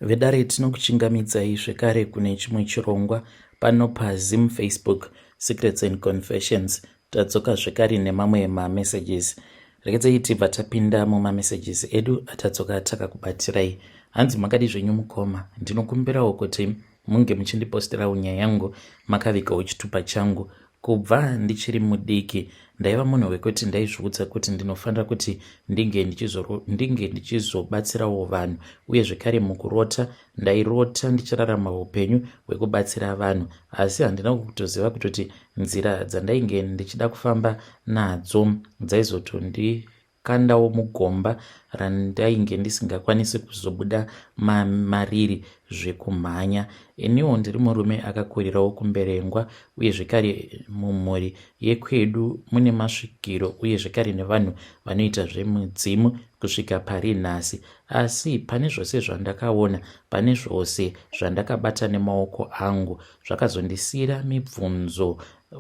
Vedare tinokuchingamidzai zvekare kune chimwe chirongwa pano paZim Facebook Secrets and Confessions. Tadzoka zvekare nemamwe mamessages. Regedzai tibva tapinda mumamessages edu atadzoka takakubatirai. Hanzi makadi zvenyu mukoma, ndinokumbirawo kuti munge muchindiposterawo nyaya yangu makavigawo chitupa changu. Kubva ndichiri mudiki ndaiva munhu wekuti ndaizviudza kuti ndinofanira kuti ndinge ndinge ndichizobatsirawo vanhu uye zvekare mukurota ndairota ndichirarama upenyu hwekubatsira vanhu asi handina kutoziva kutoti nzira dzandainge ndichida kufamba nadzo dzaizotondi kandawo mugomba randainge ndisingakwanisi kuzobuda mariri zvekumhanya. Iniwo ndiri murume akakurirawo kuMberengwa uye zvekare mumhuri yekwedu mune masvikiro uye zvekare nevanhu vanoita zvemudzimu kusvika pari nhasi. Asi pane zvose zvandakaona, pane zvose zvandakabata nemaoko angu zvakazondisiira mibvunzo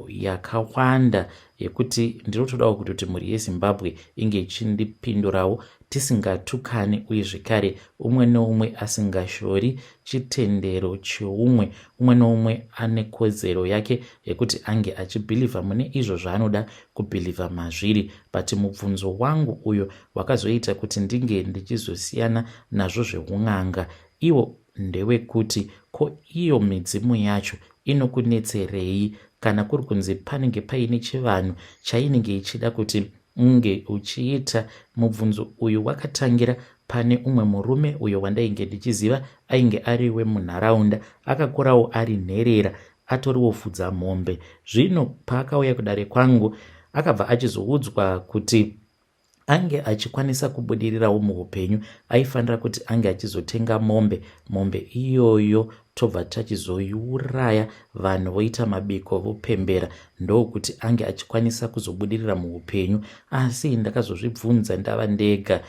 yakawanda yekuti ndinotodawo kutoti mhuri yeZimbabwe inge ichindipindurawo tisingatukani uye zvekare umwe neumwe asingashori chitendero cheumwe. Umwe neumwe ane kodzero yake yekuti ange achibhilivha mune izvo zvaanoda kubhilivha mazviri. But mubvunzo wangu uyo wakazoita kuti ndinge ndichizosiyana nazvo zveun'anga iwo ndewekuti ko iyo midzimu yacho inokunetserei kana kuri kunzi panenge paine chivanhu chainenge ichida kuti unge uchiita. Mubvunzo uyu wakatangira pane umwe murume uyo wandainge ndichiziva ainge ari wemunharaunda akakurawo ari nherera atoriwo fudzamombe. Zvino paakauya kudare kwangu akabva achizoudzwa kuti ange achikwanisa kubudirirawo muupenyu aifanira kuti ange achizotenga mombe, mombe iyoyo tobva tachizoiuraya vanhu voita mabiko vopembera ndokuti ange achikwanisa kuzobudirira muupenyu. Asi ndakazozvibvunza ndava ndega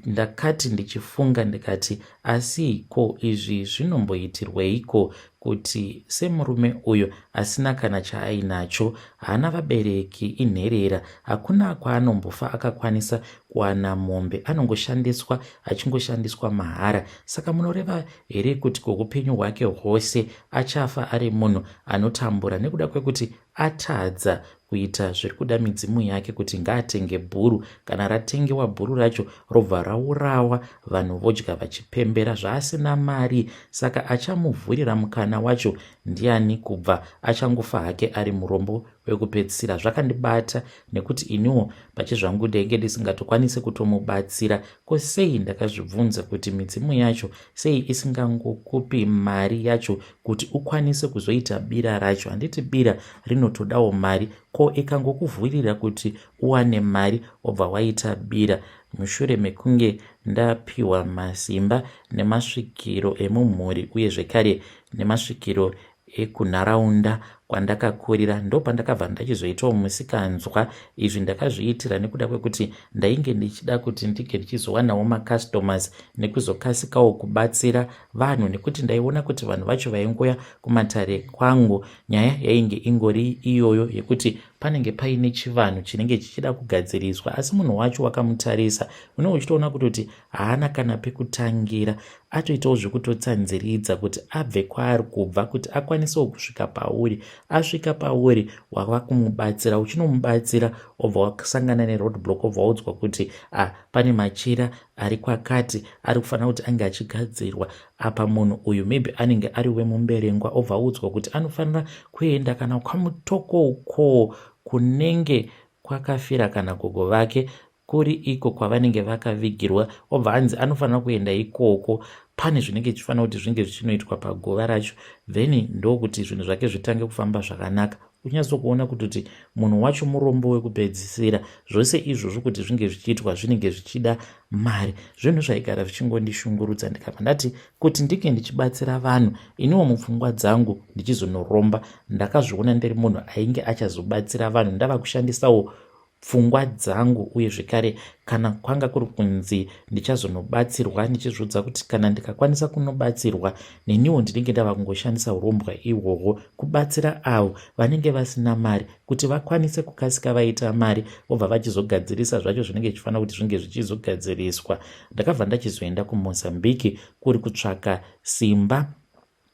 Ndakati ndichifunga ndikati asi ko izvi zvinomboitirweiko kuti semurume uyu asina kana chaainacho, haana vabereki inherera, hakuna kwaanombofa akakwanisa kuwana mombe anongoshandiswa achingoshandiswa mahara. Saka munoreva here kuti kweupenyu hwake hwose achafa ari munhu anotambura nekuda kwekuti atadza kuita zviri kuda midzimu yake kuti ngaatenge bhuru kana ratengewa bhuru racho robva raurawa vanhu vodya vachipembera zvaasina mari saka achamuvhurira mukana wacho ndiani kubva achangofa hake ari murombo wekupedzisira zvakandibata nekuti iniwo pachezvangu ndainge ndisingatokwanise kutomubatsira ko sei ndakazvibvunza kuti midzimu yacho sei isingangokupi mari yacho kuti ukwanise kuzoita bira racho handiti bira rinotodawo mari ko ikangokuvhurira kuti uwane mari wobva waita bira mushure mekunge ndapiwa masimba nemasvikiro emumhuri uye zvekare nemasvikiro ekunharaunda kwandakakurira ndopandakabva ndachizoitawo musikanzwa. Izvi ndakazviitira nekuda kwekuti ndainge ndichida kuti ndinge ndichizowanawo macustomers nekuzokasikawo kubatsira vanhu nekuti ndaiona kuti vanhu vacho vaingoya kumatare kwangu nyaya yainge ingori iyoyo yekuti panenge paine chivanhu chinenge chichida kugadziriswa asi munhu wacho wakamutarisa unenge uchitoona kutoti haana kana pekutangira atoitawo zvekutotsanziridza kuti abve kwaari kubva kuti akwanisewo kusvika pauri asvika pauri wava kumubatsira uchinomubatsira obva wasangana neroad block obva waudzwa kuti ah, pane machira ari kwakati ari kufanira kuti ange achigadzirwa apa munhu uyu maybe anenge ari wemumberengwa obva audzwa kuti anofanira kuenda kana kwamutoko ukoo kunenge kwakafira kana gogo vake kuri iko kwavanenge vakavigirwa obva anzi anofanira kuenda ikoko pane zvinenge zvichifanira kuti zvinge zvichinoitwa paguva racho then ndokuti zvinhu zvake zvitange kufamba zvakanaka unyatsokuona kutoti munhu wacho murombo wekupedzisira zvose izvozvo kuti zvinge zvichiitwa zvinenge zvichida mari zvinhu zvaigara zvichingondishungurudza ndikabva ndati kuti ndinge ndichibatsira vanhu iniwo mupfungwa dzangu ndichizonoromba ndakazviona ndiri munhu ainge achazobatsira vanhu ndava kushandisawo. Pfungwa dzangu uye zvekare kana kwanga kuri kunzi ndichazonobatsirwa ndichizviudza kuti kana ndikakwanisa kunobatsirwa neniwo ndinenge ndava kungoshandisa urombwa ihwohwo kubatsira avo vanenge vasina mari kuti vakwanise kukasika vaita mari vobva vachizogadzirisa zvacho zvinenge zvichifanira kuti zvinge zvichizogadziriswa. Ndakabva ndachizoenda kuMozambique kuri kutsvaka simba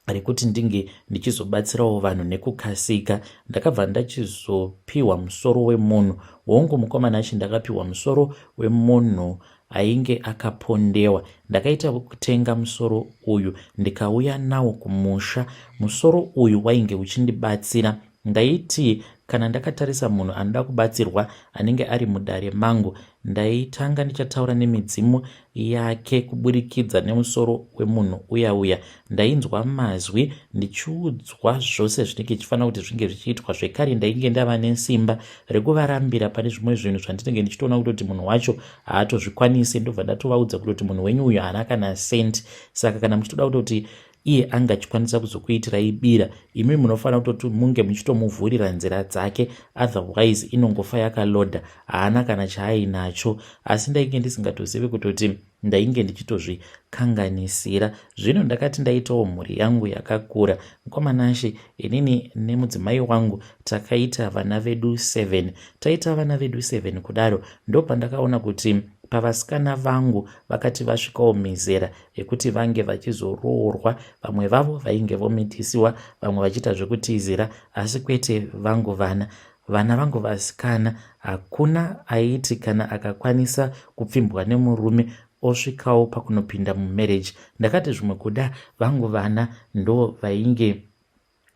rekuti ndinge ndichizobatsirawo vanhu nekukasika. Ndakabva ndachizopiwa musoro wemunhu. Hongu mukoma Nashe ndakapiwa musoro wemunhu ainge akapondewa. Ndakaita kutenga musoro uyu ndikauya nawo kumusha. Musoro uyu wainge uchindibatsira. Ndaiti kana ndakatarisa munhu anoda kubatsirwa anenge ari mudare mangu, ndaitanga ndichataura nemidzimu yake kuburikidza nemusoro wemunhu uya uya. Ndainzwa mazwi ndichiudzwa zvose zvinenge zvichifanira kuti zvinge zvichiitwa. Zvekare ndainge ndava nesimba rekuvarambira pane zvimwe zvinhu zvandinenge ndichitoona kutoti munhu wacho haatozvikwanisi, ndobva ndatovaudza kutoti munhu wenyu uyu haana kana cent, saka kana muchitoda kutoti iye anga achikwanisa kuzokuitirai bira imi munofanira kutoti munge muchitomuvhurira nzira dzake otherwise inongofa yakaloda haana kana chaainacho. Asi ndainge ndisingatozivi kutoti ndainge ndichitozvikanganisira. Zvino ndakati ndaitawo mhuri yangu yakakura. Mukoma Nashe, inini nemudzimai wangu takaita vana vedu 7. Taita vana vedu 7 kudaro ndopandakaona kuti pavasikana vangu vakati vasvikawo mizera yekuti vange vachizoroorwa. Vamwe vavo vainge vomitisiwa, vamwe vachiita zvekutizira, asi kwete vangu vana. Vana vangu vasikana hakuna aiti kana akakwanisa kupfimbwa nemurume osvikawo pakunopinda mumarriage. Ndakati zvimwe kuda vangu vana ndo vainge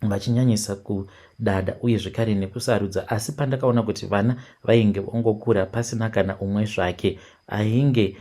vachinyanyisa kudada uye zvekare nekusarudza, asi pandakaona kuti vana vainge vongokura pasina kana umwe zvake ainge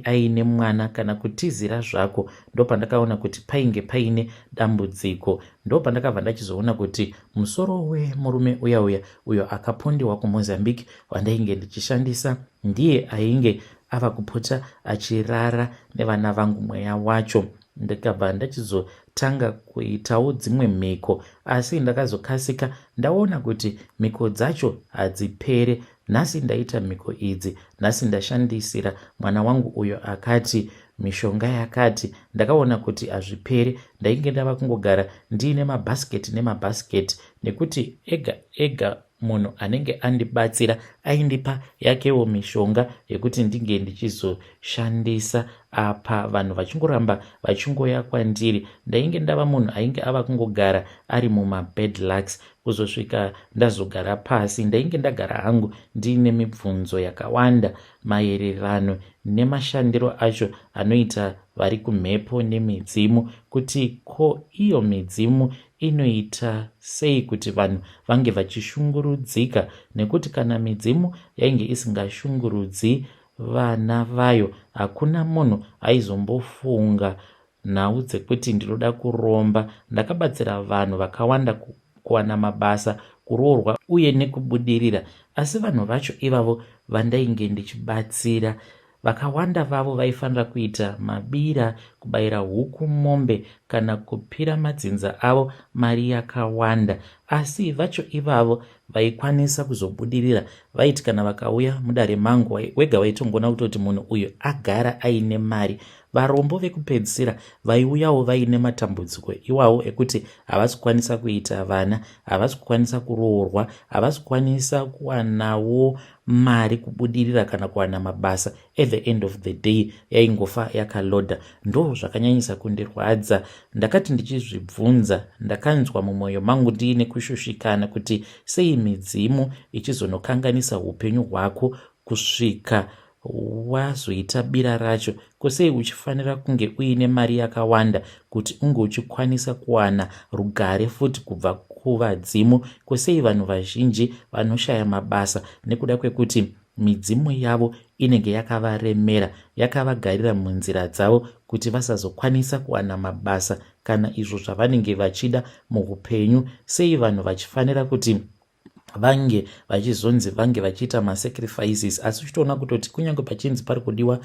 aine mwana kana kutizira zvako, ndopandakaona kuti painge paine dambudziko. Ndopandakabva ndachizoona kuti musoro wemurume uya uya uyo akapondewa kuMozambique wandainge ndichishandisa ndiye ainge ava kupota achirara nevana vangu mweya wacho. Ndikabva ndachizotanga kuitawo dzimwe mhiko, asi ndakazokasika ndaona kuti mhiko dzacho hadzipere. Nhasi ndaita mhiko idzi, nhasi ndashandisira mwana wangu uyo akati mishonga yakati, ndakaona kuti hazvipere. Ndainge ndava kungogara ndiine mabhasiketi nemabhasiketi nekuti ega ega munhu anenge andibatsira aindipa yakewo mishonga yekuti ndinge ndichizoshandisa. Apa vanhu vachingoramba vachingoya kwandiri. Ndainge ndava munhu ainge ava kungogara ari mumabad lucks kuzosvika ndazogara pasi. Ndainge ndagara hangu ndiine mibvunzo yakawanda maererano nemashandiro acho anoita vari kumhepo nemidzimu, kuti ko iyo midzimu inoita sei kuti vanhu vange vachishungurudzika, nekuti kana midzimu yainge isingashungurudzi vana vayo hakuna munhu aizombofunga nhau dzekuti ndinoda kuromba. Ndakabatsira vanhu vakawanda kuwana mabasa, kuroorwa uye nekubudirira, asi vanhu vacho ivavo vandainge ndichibatsira vakawanda vavo vaifanira kuita mabira, kubayira huku, mombe kana kupira madzinza avo mari yakawanda. Asi vacho ivavo vaikwanisa kuzobudirira vaiti kana vakauya mudare mangu wega waitongoona kutoti munhu uyu agara aine mari. Varombo vekupedzisira vaiuyawo vaine matambudziko iwawo ekuti havasi kukwanisa kuita vana, havasi kukwanisa kuroorwa, havasi kukwanisa kuwanawo mari, kubudirira kana kuwana mabasa. At the end of the day yaingofa yakaloda. Ndo zvakanyanyisa kundirwadza. Ndakati ndichizvibvunza ndakanzwa mumwoyo mangu ndiine kushushikana kuti sei midzimu ichizonokanganisa upenyu hwako kusvika wazoita bira racho. Ko sei uchifanira kunge uine mari yakawanda kuti unge uchikwanisa kuwana rugare futi kubva kuvadzimu? Ko sei vanhu vazhinji vanoshaya mabasa nekuda kwekuti midzimu yavo inenge yakavaremera, yakavagarira munzira dzavo kuti vasazokwanisa kuwana mabasa kana izvo zvavanenge vachida muupenyu? Sei vanhu vachifanira kuti vange vachizonzi vange vachiita masacrifices, asi uchitoona kutoti kunyange pachinzi pari kudiwa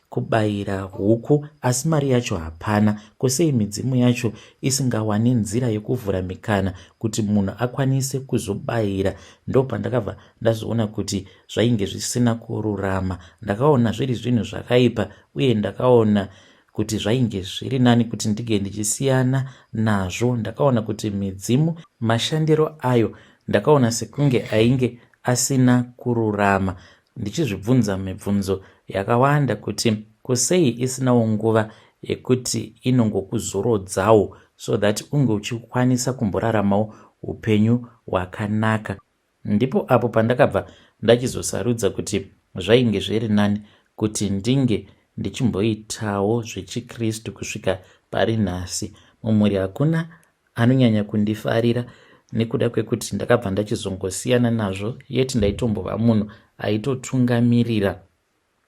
kubayira huku asi mari yacho hapana. Ko sei midzimu yacho isingawani nzira yekuvhura mikana kuti munhu akwanise kuzobayira? Ndopandakabva ndazoona kuti zvainge zvisina kururama. Ndakaona zviri zvinhu zvakaipa uye ndakaona kuti zvainge zviri nani kuti ndinge ndichisiyana nazvo. Ndakaona kuti midzimu mashandiro ayo ndakaona sekunge ainge asina kururama ndichizvibvunza mibvunzo yakawanda kuti ko sei isinawo nguva yekuti inongokuzorodzawo so that unge uchikwanisa kumboraramawo upenyu hwakanaka. Ndipo apo pandakabva ndachizosarudza kuti zvainge zviri nani kuti ndinge ndichimboitawo zvechiKristu kusvika pari nhasi. Mumhuri hakuna anonyanya kundifarira nekuda kwekuti ndakabva ndachizongosiyana nazvo yet ndaitombova munhu aitotungamirira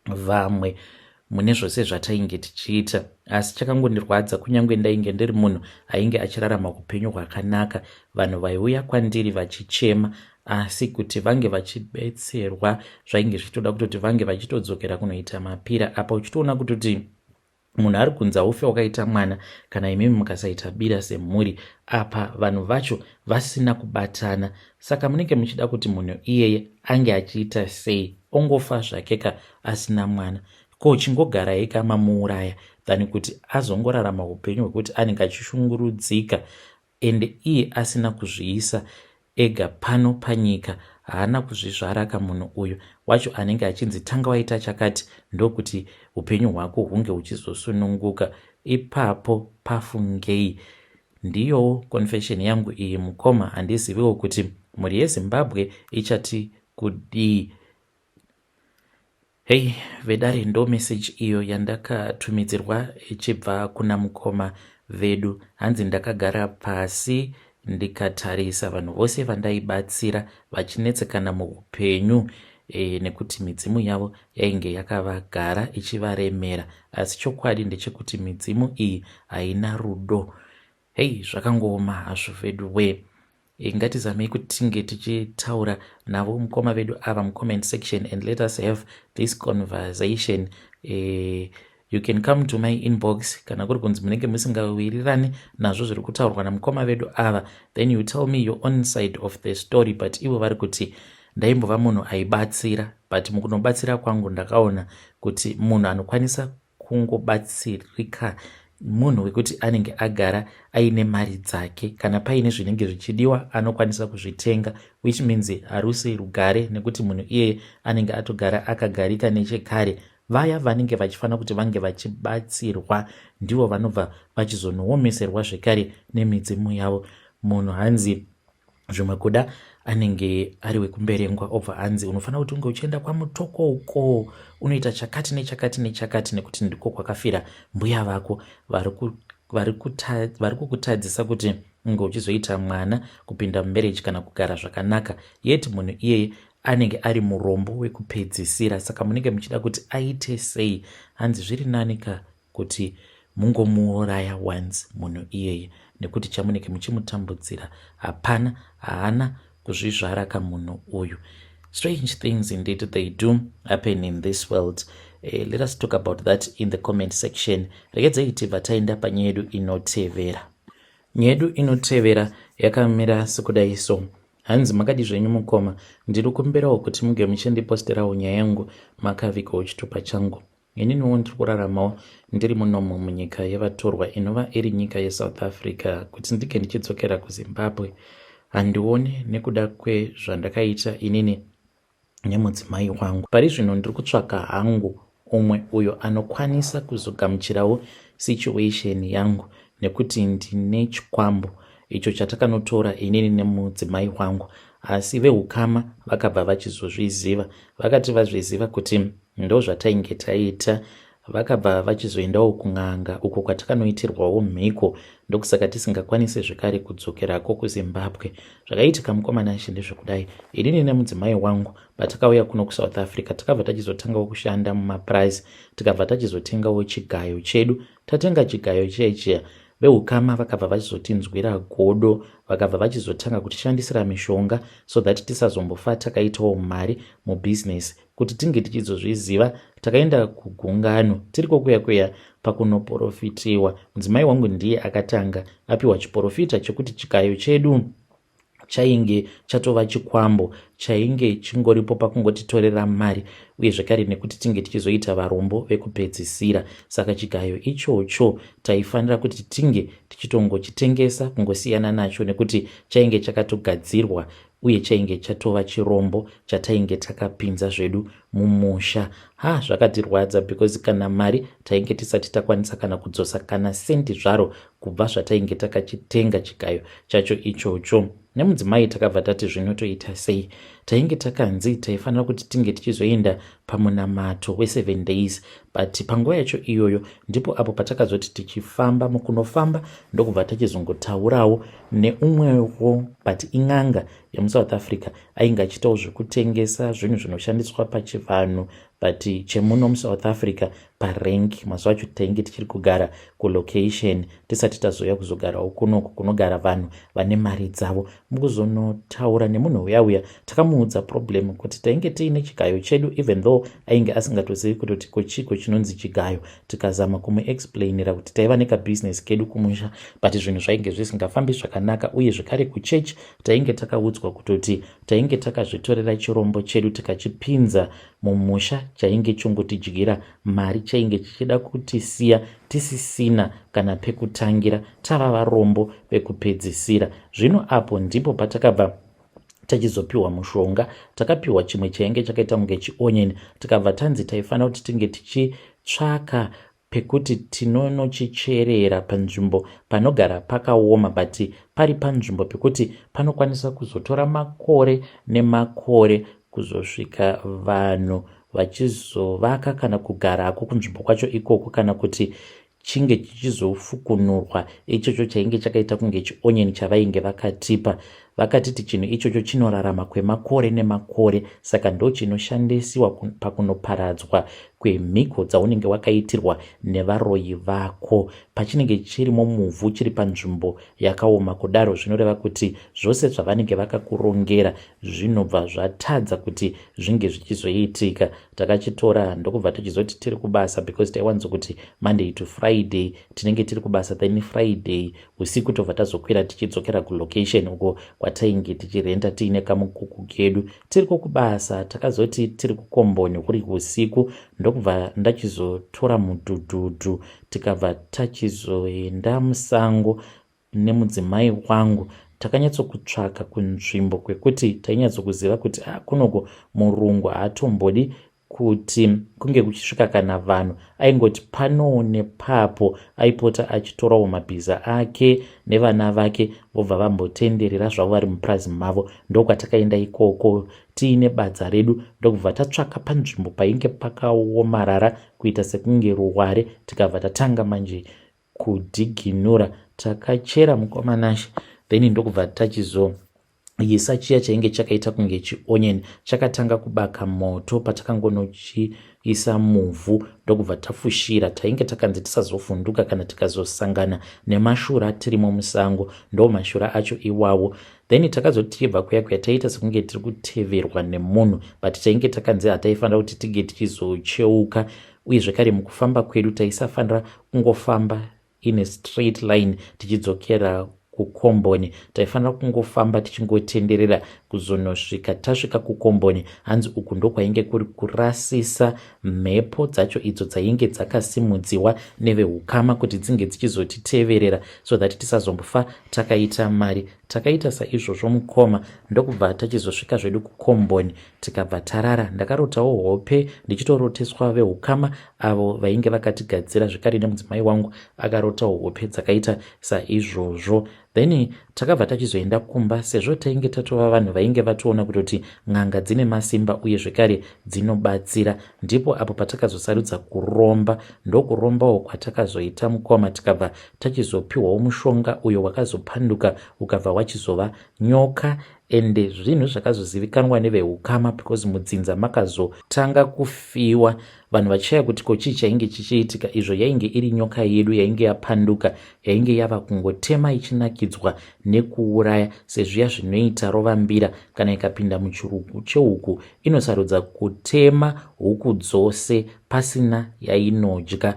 vamwe mune zvose zvatainge tichiita asi chakangondirwadza kunyange ndainge ndiri munhu ainge achirarama upenyu hwakanaka vanhu vaiuya kwandiri vachichema asi kuti vange vachibetserwa zvainge zvichitoda kutoti vange vachitodzokera kunoita mapira apa uchitoona kutoti munhu ari kunzi haufe wakaita mwana kana imimi mukasaita bira semhuri apa vanhu vacho vasina kubatana saka munenge muchida kuti munhu iyeye ange achiita sei ongofa zvake ka asina mwana ko chingogarai ka mamuuraya than kuti azongorarama upenyu hwekuti anenge achishungurudzika Ende iye asina kuzviisa ega pano panyika haana kuzvizvaraka munhu uyu wacho anenge achinzi tanga waita chakati ndokuti upenyu hwako hunge huchizosununguka ipapo pafungei ndiyowo confession yangu iyi mukoma handiziviwo kuti mhuri yeZimbabwe ichati kudii Hey vedare ndo message iyo yandakatumidzirwa ichibva kuna mukoma vedu hanzi ndakagara pasi ndikatarisa vanhu vose vandaibatsira vachinetsekana muupenyu e, nekuti midzimu yavo yainge yakavagara ichivaremera asi chokwadi ndechekuti midzimu iyi haina rudo Hey zvakangooma hazvo vedu wee. E, ngatizamei kuti tinge tichitaura navo mukoma vedu ava mucomment section and let us have this conversation e, you can come to my inbox kana kuri kunzi munenge musingawirirani nazvo zviri kutaurwa namukoma vedu ava then you tell me your own side of the story but ivo vari kuti ndaimbova munhu aibatsira but mukunobatsira kwangu ndakaona kuti munhu anokwanisa kungobatsirika munhu wekuti anenge agara aine mari dzake kana paine zvinenge zvichidiwa anokwanisa kuzvitenga which means harusi rugare nekuti munhu iyeye anenge atogara akagarika nechekare vaya vanenge vachifanira kuti vange vachibatsirwa ndivo vanobva vachizonoomeserwa zvekare nemidzimu yavo munhu hanzi zvimwe kuda anenge ari wekumberengwa obva anzi unofanira kuti unge uchienda kwamutoko uko unoita chakati nechakati nechakati nekuti ndiko kwakafira mbuya vako vari kukutadzisa kuti unge uchizoita mwana kupinda mumereji kana kugara zvakanaka yet munhu iyeye anenge ari murombo wekupedzisira saka munenge muchida kuti aite sei hanzi zviri nani ka kuti mungomuuraya once munhu iyeye nekuti chamunenge muchimutambudzira hapana haana kuzvizvara kamunhu uyu strange things indeed they do happen in this world uh, let us talk about that in the comment section regedzei tibva taenda panyaya yedu inotevera nyaya yedu inotevera yakamira sekudai so hanzi makadi zvenyu mukoma ndiri kumbirawo kuti muge muchindiposterawo nyaya yangu makavigawo chitupa changu Ininiwo ndiri kuraramawo ndiri munomu munyika yevatorwa inova iri nyika yeSouth Africa kuti ndinge ndichidzokera kuZimbabwe handioni nekuda kwezvandakaita inini nemudzimai wangu. Pari zvino ndiri kutsvaka hangu umwe uyo anokwanisa kuzogamuchirawo situation yangu nekuti ndine chikwambo icho chatakanotora inini nemudzimai wangu asi vehukama vakabva vachizozviziva vakati vazviziva kuti Ndozvatainge taita. Vakabva vachizoendawo kun'anga uko kwatakanoitirwawo mhiko ndokusaka tisingakwanise zvekare kudzokerako kuZimbabwe. Zvakaitika mukoma Nashe ndezvekudai, inini nemudzimai wangu patakauya kuno kuSouth Africa takabva tachizotangawo kushanda mumapurazi tikabva tachizotengawo chigayo chedu. Tatenga chigayo chiya chiya Veukama vakabva vachizotinzwira godo, vakabva vachizotanga kutishandisira mishonga so that tisazombofa takaitawo mari mubusiness. Kuti tinge tichizozviziva, takaenda kugungano tiriko kuya kuya pakunoporofitiwa. Mudzimai wangu ndiye akatanga apiwa chiporofita chekuti chikayo chedu chainge chatova chikwambo chainge chingoripo pakungotitorera mari uye zvekare nekuti tinge tichizoita varombo vekupedzisira. Saka chigayo ichocho taifanira kuti tinge tichitongochitengesa, kungosiyana nacho, nekuti chainge chakatogadzirwa uye chainge chatova chirombo chatainge takapinza zvedu mumusha. Ha, zvakatirwadza because kana mari tainge tisati takwanisa kana kudzosa kana sendi zvaro kubva zvatainge takachitenga chigayo chacho ichocho. Nemudzimai takabva tati zvinotoita sei? Tainge takanzi taifanira kuti tinge tichizoenda pamunamato we7 days, but panguva yacho iyoyo ndipo apo patakazoti tichifamba mukunofamba, ndokubva tachizongotaurawo neumwewo, but in'anga yemuSouth Africa, ainge achiitawo zvekutengesa zvinhu zvinoshandiswa pachivanhu, but chemuno muSouth Africa parank. Mazuva acho tainge tichiri kugara kulocation, tisati tazouya kuzogarawo kunoku kunogara vanhu vane mari dzavo. Mukuzonotaura nemunhu uya uya, takamuudza problem kuti tainge tiine chigayo chedu, even though ainge asingatozivi kutoti kochiko chinonzi chigayo. Tikazama kumuexplainira kuti taiva nekabusiness kedu kumusha, but zvinhu zvainge zvisingafambi zvakanaka, uye zvekare kuchechi tainge takaudzwa kutoti tainge takazvitorera chirombo chedu tikachipinza mumusha, chainge chongotidyira mari, chainge chichida kutisiya tisisina kana pekutangira, tava varombo vekupedzisira. Zvino apo ndipo patakabva tachizopiwa mushonga. Takapiwa chimwe chainge chakaita kunge chionyeni, tikabva tanzi taifanira kuti tinge tichitsvaka pekuti tinonochicherera panzvimbo panogara pakaoma, but pari panzvimbo pekuti panokwanisa kuzotora makore nemakore kuzosvika vanhu vachizovaka kana kugarako kunzvimbo kwacho ikoko, kana kuti chinge chichizofukunurwa ichocho chainge chakaita kunge chionyeni chavainge vakatipa. Vakatiti chinhu ichocho chinorarama kwemakore nemakore, saka ndo chinoshandisiwa pakunoparadzwa kwemhiko dzaunenge wakaitirwa nevaroyi vako. Pachinenge chirimo muvhu, chiri panzvimbo yakaoma kudaro, zvinoreva kuti zvose zvavanenge vakakurongera zvinobva zvatadza kuti zvinge zvichizoitika. Takachitora, ndokubva tichizoti tiri kubasa, because taiwanzokuti Monday to Friday tinenge tiri kubasa, then Friday usiku tobva tazokwira tichidzokera kulocation uko kwatainge tichirenda tiine kamukuku kedu. Tiriko kubasa, takazoti tiri kukomboni kuri usiku, ndokubva ndachizotora mudhudhudhu, tikabva tachizoenda musango nemudzimai wangu. Takanyatsokutsvaka kunzvimbo kwekuti tainyatsokuziva kuti ah, kunoko murungu haatombodi kuti kunge kuchisvika kana vanhu. Aingoti pano nepapo aipota achitorawo mabhiza ake nevana vake, vobva vambotenderera zvavo vari mupurazi mavo. Ndokwatakaenda ikoko tiine badza redu, ndokubva tatsvaka panzvimbo painge pakaomarara kuita sekunge ruware, tikabva tatanga manje kudhiginura. Takachera, mukomanashe, then ndokubva tachizoisa chiya chainge chakaita kunge chionyeni. Chakatanga kubaka moto patakangonochiisa muvhu, ndokubva tafushira. Tainge takanzi tisazovhunduka kana tikazosangana nemashura tirimo musango. Ndo mashura acho iwawo. Then takazoti tichibva kuya kuya, taiita sekunge tiri kuteverwa nemunhu, but tainge takanzi hataifanira kuti tinge tichizocheuka, uye zvekare mukufamba kwedu taisafanira kungofamba in a straight line tichidzokera kukomboni. Taifanira kungofamba tichingotenderera kuzonosvika tasvika kukomboni. Hanzi uku ndokwainge kuri kurasisa mhepo dzacho idzo dzainge dzakasimudziwa neveukama kuti dzinge dzichizotiteverera, so that tisazombofa takaita mari. Takaita saizvozvo, mukoma, ndokubva tachizosvika zvedu kukomboni, tikabva tarara. Ndakarotawo hope ndichitoroteswa veukama avo vainge vakatigadzira. Zvekare nemudzimai wangu akarotawo hope dzakaita saizvozvo. Then takabva tachizoenda kumba, sezvo tainge tatova vanhu vainge vatoona kutoti n'anga dzine masimba uye zvekare dzinobatsira. Ndipo apo patakazosarudza kuromba. Ndokurombawo kwatakazoita, mukoma, tikabva tachizopiwawo mushonga uyo wakazopanduka ukabva wachizova nyoka. Ende zvinhu zvakazozivikanwa nevehukama because mudzinza makazotanga kufiwa vanhu vachishaya kuti ko chii chainge chichiitika, izvo yainge iri nyoka yedu yainge yapanduka, yainge yava kungotema ichinakidzwa nekuuraya sezviya zvinoita rovambira kana ikapinda muchirugu chehuku inosarudza kutema huku dzose pasina yainodya.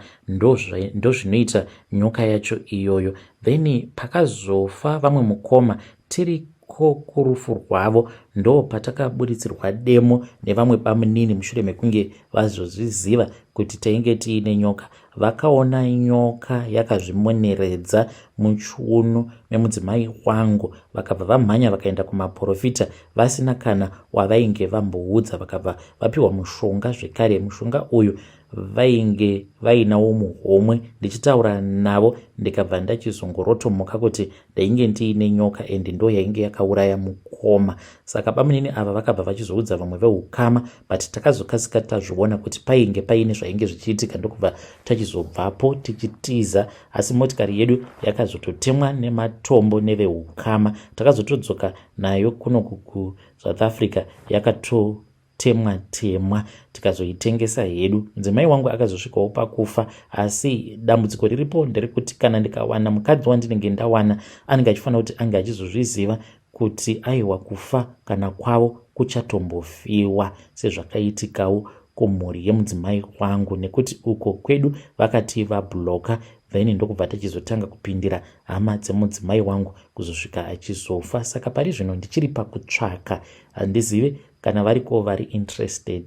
Ndozvinoita nyoka yacho iyoyo. Then pakazofa vamwe mukoma tiri ko kurufu rwavo ndo patakaburitsirwa demo nevamwe bamunini mushure mekunge vazozviziva kuti tainge tiine nyoka. Vakaona nyoka yakazvimoneredza muchiuno memudzimai wangu vakabva vamhanya vakaenda kumaporofita vasina kana wavainge vamboudza, vakabva vapiwa mushonga zvekare. Mushonga uyu vainge vainawo muhomwe. Ndichitaura navo ndikabva ndachizongorotomoka kuti ndainge ndiine nyoka and ndo yainge yakauraya mukoma. Saka bamunini ava vakabva vachizoudza vamwe veukama, but takazokasika tazviona kuti painge paine zvainge zvichiitika, ndokubva tachizobvapo tichitiza. Asi motikari yedu yakazototemwa nematombo neveukama. Takazotodzoka nayo kunoku kuSouth Africa yakato temwa temwa, tikazoitengesa hedu. Mudzimai wangu akazosvikawo pakufa, asi dambudziko riripo nderekuti kana ndikawana mukadzi wandinenge ndawana anenge achifanira kuti ange achizozviziva kuti aiwa, kufa kana kwavo kuchatombofiwa sezvakaitikawo kumhuri yemudzimai wangu, nekuti uko kwedu vakati vabloka, then ndokubva tachizotanga kupindira hama dzemudzimai wangu kuzosvika achizofa. Saka pari zvino ndichiri pakutsvaka, handizive kana variko vari interested.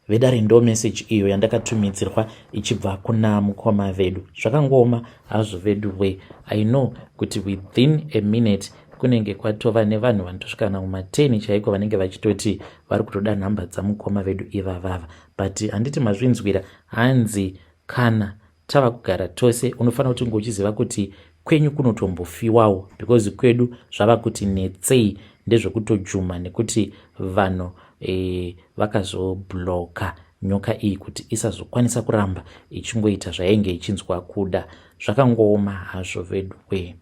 Vedare, ndo message iyo yandakatumidzirwa ichibva kuna mukoma vedu. Zvakangooma hazvo vedu we. I know kuti within a minute kunenge kwatova nevanhu vanotosvika kana kuma10 chaiko vanenge vachitoti vari kutoda nhamba dzamukoma vedu ivavava, but handiti mazvinzwira, hanzi kana tava kugara tose unofanira kuti unge uchiziva kuti kwenyu kunotombofiwawo, because kwedu zvava kuti netsei ndezvekutojuma nekuti vanhu vakazobloka nyoka iyi kuti isazokwanisa kuramba ichingoita zvainge ichinzwa kuda. Zvakangooma hazvo vedu we.